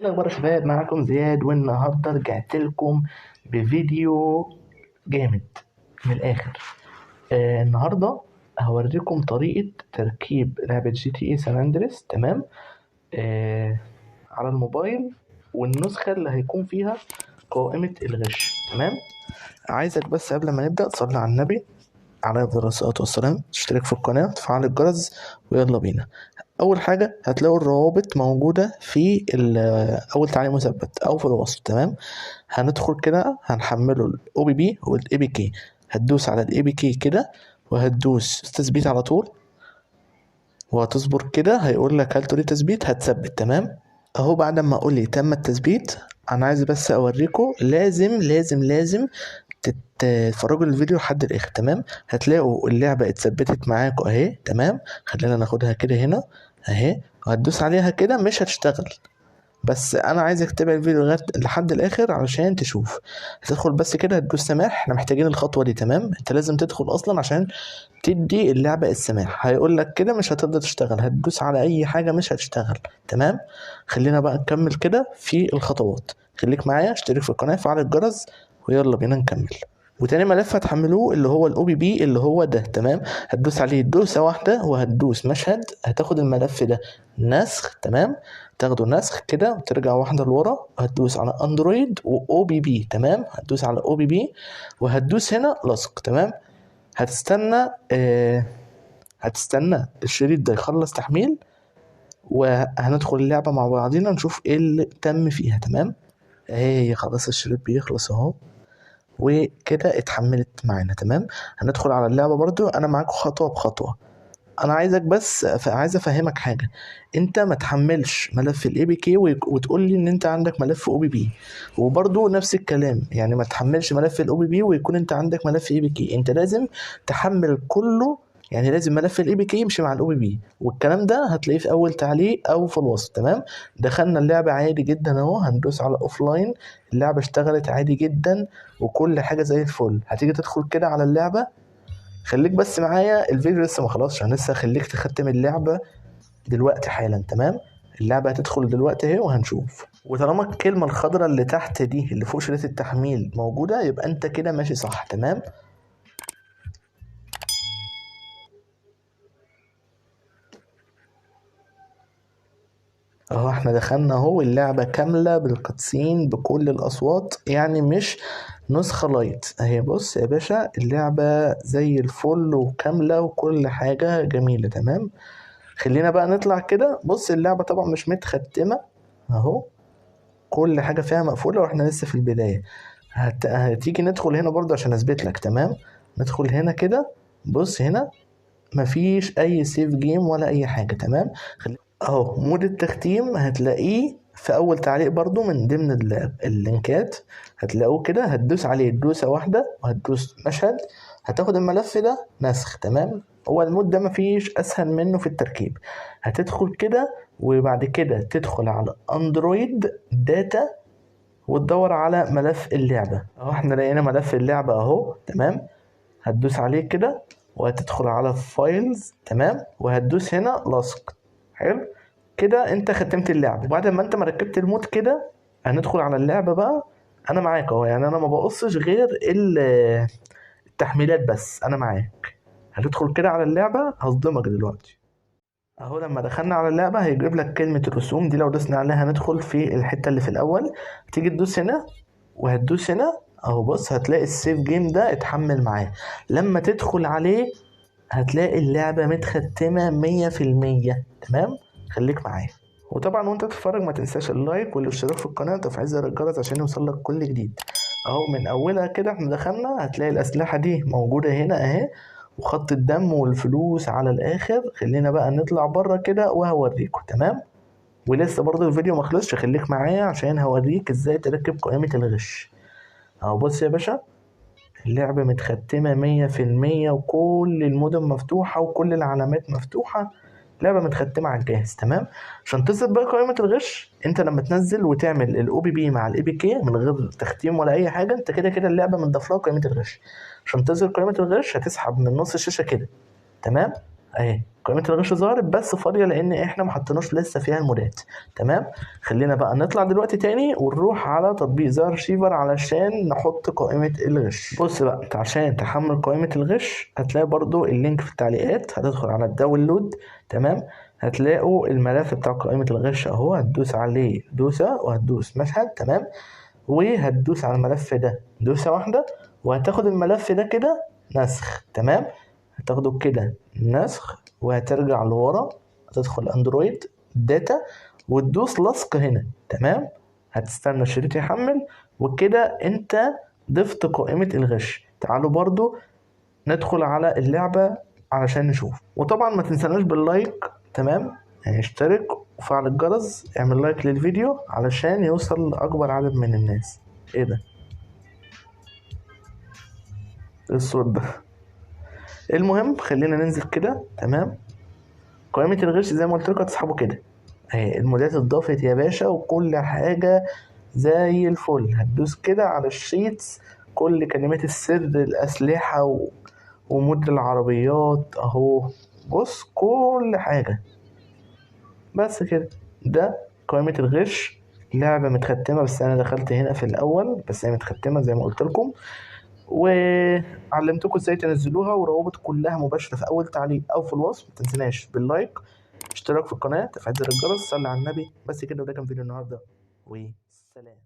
الاخبار يا شباب؟ معاكم زياد، والنهارده رجعت لكم بفيديو جامد من الاخر. النهارده هوريكم طريقه تركيب لعبه GTA San Andreas، تمام، على الموبايل، والنسخة اللي هيكون فيها قائمة الغش. تمام، عايزك بس قبل ما نبدا تصلي على النبي عليه افضل الصلاة والسلام، تشترك في القناة، تفعل الجرس، ويلا بينا. اول حاجة هتلاقوا الروابط موجودة في اول تعليق مثبت او في الوصف. تمام، هندخل كده هنحمله ال OBB وال APK. هتدوس على ال APK كده وهتدوس تثبيت على طول، وهتصبر كده هيقول لك هل تريد تثبيت، هتثبت. تمام، اهو بعد ما اقول لي تم التثبيت، انا عايز بس اوريكم لازم لازم لازم تتفرجوا الفيديو لحد الاخر. تمام، هتلاقوا اللعبة اتثبتت معاكم اهي. تمام، خلينا ناخدها كده هنا اهي، وهتدوس عليها كده مش هتشتغل، بس انا عايزك تتابع الفيديو لغاية لحد الاخر علشان تشوف. هتدخل بس كده هتدوس سماح، احنا محتاجين الخطوة دي. تمام، انت لازم تدخل اصلا عشان تدي اللعبة السماح. هيقول لك كده مش هتقدر تشتغل، هتدوس على اي حاجة مش هتشتغل. تمام، خلينا بقى نكمل كده في الخطوات. خليك معايا، اشترك في القناة، فعل الجرس، ويلا بينا نكمل. وتاني ملف هتحملوه اللي هو ال OBB اللي هو ده. تمام، هتدوس عليه دوسة واحدة وهتدوس مشهد، هتاخد الملف ده نسخ. تمام، تاخده نسخ كده وترجع واحدة لورا، وهتدوس على اندرويد و OBB. تمام، هتدوس على OBB وهتدوس هنا لصق. تمام، هتستنى الشريط ده يخلص تحميل، وهندخل اللعبة مع بعضينا نشوف ايه اللي تم فيها. تمام، اهي خلاص الشريط بيخلص اهو، وكده اتحملت معانا. تمام، هندخل على اللعبة برضو، انا معاكم خطوة بخطوة. انا عايزك بس عايز افهمك حاجة، انت ما تحملش ملف ال APK وتقول لي ان انت عندك ملف OBB، وبرضو نفس الكلام، يعني ما تحملش ملف ال OBB ويكون انت عندك ملف APK. انت لازم تحمل كله، يعني لازم ملف ال APK يمشي مع ال OBB، والكلام ده هتلاقيه في اول تعليق او في الوصف. تمام، دخلنا اللعبة عادي جدا اهو، هندوس على offline، اللعبة اشتغلت عادي جدا وكل حاجة زي الفل. هتيجي تدخل كده على اللعبة، خليك بس معايا الفيديو لسه ما خلصش، انا لسه هخليك تختم اللعبة دلوقتي حالا. تمام، اللعبة هتدخل دلوقتي اهي وهنشوف. وطالما الكلمة الخضراء اللي تحت دي اللي فوق شريط التحميل موجودة، يبقى انت كده ماشي صح. تمام، اهو احنا دخلنا اهو، اللعبة كاملة بال cutscene بكل الاصوات، يعني مش نسخة lite اهي. بص يا باشا، اللعبة زي الفل وكاملة وكل حاجة جميلة. تمام، خلينا بقى نطلع كده. بص اللعبة طبعا مش متختمة اهو، كل حاجة فيها مقفولة واحنا لسه في البداية. هتيجي ندخل هنا برضه عشان اثبت لك. تمام، ندخل هنا كده، بص هنا مفيش اي save game ولا اي حاجة. تمام، اهو mod التختيم هتلاقيه في اول تعليق برضو من ضمن اللينكات، هتلاقوه كده، هتدوس عليه دوسة واحدة وهتدوس مشهد، هتاخد الملف ده نسخ. تمام، هو ال mod ده مفيش اسهل منه في التركيب. هتدخل كده وبعد كده تدخل على Android data وتدور على ملف اللعبة. اهو احنا لقينا ملف اللعبة اهو. تمام، هتدوس عليه كده وهتدخل على files. تمام، وهتدوس هنا لصق. حلو كده، انت ختمت اللعبة. وبعد ما انت ما ركبت ال mod كده هندخل على اللعبة بقى. انا معاك اهو، يعني انا ما بقصش غير التحميلات بس، انا معاك. هتدخل كده على اللعبة، هصدمك دلوقتي اهو. لما دخلنا على اللعبة هيجيب لك كلمة الرسوم دي، لو دوسنا عليها هندخل في الحتة اللي في الاول. هتيجي تدوس هنا وهتدوس هنا اهو، بص هتلاقي ال save game ده اتحمل معاه. لما تدخل عليه هتلاقي اللعبة متختمة 100%. تمام، خليك معايا. وطبعا وانت تتفرج ما تنساش ال like والاشتراك في القناة وتفعيل زر الجرس عشان يوصلك كل جديد. اهو من اولها كده احنا دخلنا، هتلاقي الاسلحة دي موجودة هنا اهي، وخط الدم والفلوس على الاخر. خلينا بقى نطلع بره كده وهوريكم. تمام، ولسه برضو الفيديو ما خلصش، خليك معايا عشان هوريك ازاي تركب قائمة الغش. اهو بص يا باشا، اللعبة متختمة 100% وكل المدن مفتوحة وكل العلامات مفتوحة، لعبة متختمة على الجاهز. تمام، عشان تصل بقى قائمة الغش، انت لما تنزل وتعمل ال OBB مع ال APK من غير تختيم ولا اي حاجة، انت كده كده اللعبة متضاف لها قائمة الغش. عشان تصل قائمة الغش هتسحب من نص الشاشة كده. تمام، اهي قائمة الغش ظهرت بس فاضية لان احنا ما حطيناش لسه فيها المودات. تمام، خلينا بقى نطلع دلوقتي تاني ونروح على تطبيق ZArchiver علشان نحط قائمة الغش. بص بقى، انت عشان تحمل قائمة الغش هتلاقي برضو ال link في التعليقات، هتدخل على ال download. تمام، هتلاقوا الملف بتاع قائمة الغش اهو، هتدوس عليه دوسة وهتدوس مشهد. تمام، وهتدوس على الملف ده دوسة واحدة، وهتاخد الملف ده كده نسخ. تمام، هتاخده كده نسخ وهترجع لورا، هتدخل Android data وتدوس لصق هنا. تمام، هتستنى الشريط يحمل، وكده انت ضفت قائمة الغش. تعالوا برضو ندخل على اللعبة علشان نشوف، وطبعا ما تنساناش بال like. تمام، اشترك وفعل الجرس، اعمل like للفيديو علشان يوصل لأكبر عدد من الناس. ايه ده؟ ايه الصوت ده؟ المهم خلينا ننزل كده. تمام، قائمة الغش زي ما قلت لكم هتسحبوا كده اهي، المودات اتضافت يا باشا وكل حاجة زي الفل. هتدوس كده على ال cheats، كل كلمات السر، الأسلحة و mod العربيات اهو، بص كل حاجة. بس كده، ده قائمة الغش. لعبة متختمة، بس أنا دخلت هنا في الأول، بس هي متختمة زي ما قلت لكم، وعلمتكم ازاي تنزلوها، وروابط كلها مباشرة في أول تعليق أو في الوصف. ما تنسناش بال like، اشتراك في القناة، تفعيل زر الجرس، صلي على النبي. بس كده، وده كان فيديو النهاردة، وسلام.